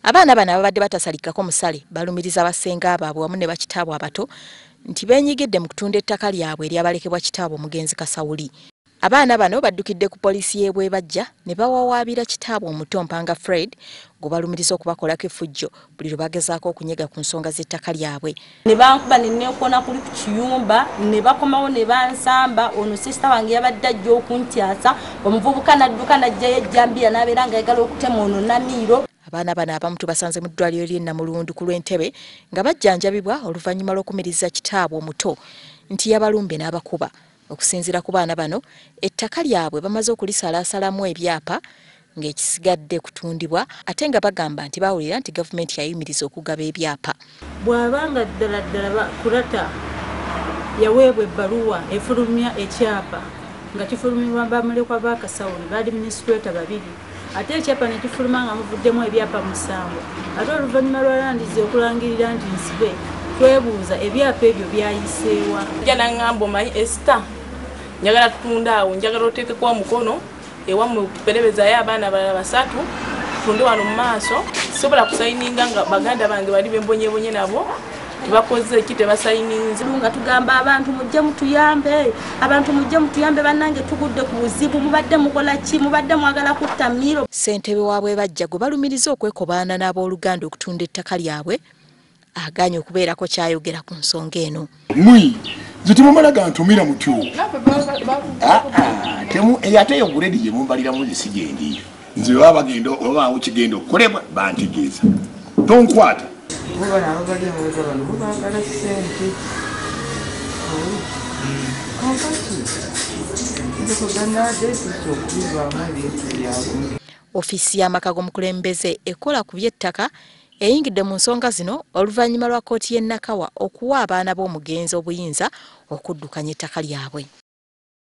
Abaana bano ababadde batasalikako musale balumiriza basenga baabwe wamu ne bakitaabwe abato nti beenyigidde mu kutunda ettaka lyabwe eryabalekebwa kitaabwe omugenzi Kasawuli. Abaana bano baddukidde ku poliisi y'e Bwebajja ne bawawaabira kitaabwe omuto Mpanga Fred gwe balumiriza okubakolako effujjo buli lwe bagezaako okunyega ku nsonga z'ettaka lyabwe. Ne bankuba ne neekona kuli ku kiyumba ne bakomawo ne bansamba. Ono sisita wange yabadde ajja okuntyasa, omuvubuka n'adduka n'aggyayo ejjambiya n'abeera ng'ayagala okutema ono Namiiro. Abaana bano abamu tubasanze mu ddwaliro ly'e Namulundu ku lw'Entebe nga bajjanjabibwa oluvannyuma lw'okumiriza kitaabwe omuto nti yabalumbye n'abakuba. Okusinziira ku baana bano, ettaka lyabwe bamaze okulisalaasalamu ebyapa ng'ekisigadde kutundibwa, ate nga bagamba nti bawulira nti gavumenti yayimiriza okugaba ebyapa. Bw'abanga ddala ddala Kurata yaweebwa ebbaluwa efulumya ekyapa nga kifulumibwa bamulekwa ba Kasawuli ba administrator babiri, ate ekyapa ne kifuluma nga muvuddemu ebyapa 7, ate oluvannyuma lwa landizi okulangirira nti nsibe, twebuuza ebyapa ebyo byayiseewa. Nja n'aŋŋamba, omanyi Esther, njagala tutunda awo, njagala oteekeko omukono ewammwe tuperebezayo abaana abalala 3 tutunde wano mu maaso. Sisobola kusayininga nga baganda bange bali bembonyebonye nabo tebakoze ki, tebasayininze. Nga tugamba abantu mujje mutuyambe, abantu mujje mutuyambe, bannange tugudde ku buzibu, mubadde mukola ki, mubadde mwagala kutta Miiro. Ssentebe waabwe bajja gwe balumiriza okwekobaana n'abooluganda okutunda ettaka lyabwe agaanye okubeerako kyayogera ku nsonga eno. Mwi nze temumala gantumira mutyo. Ate eyo guredi gye mumbaliramu nze si gyendi. Nze baba bagenda obaawo kigenda okukolebwa bantegeeza, tonkwata. Bo bano ababali emabega bano bo baagala ssente. Kaakati nze kwegannaadde tusa okubivaamu ebintu byabwe. Ofiisi y'amaka g'omukulembeze ekola ku by'ettaka eyingidde mu nsonga zino oluvannyuma lwa kkooti y'e Nakawa okuwa abaana b'omugenzi obuyinza okuddukanya ettaka lyabwe.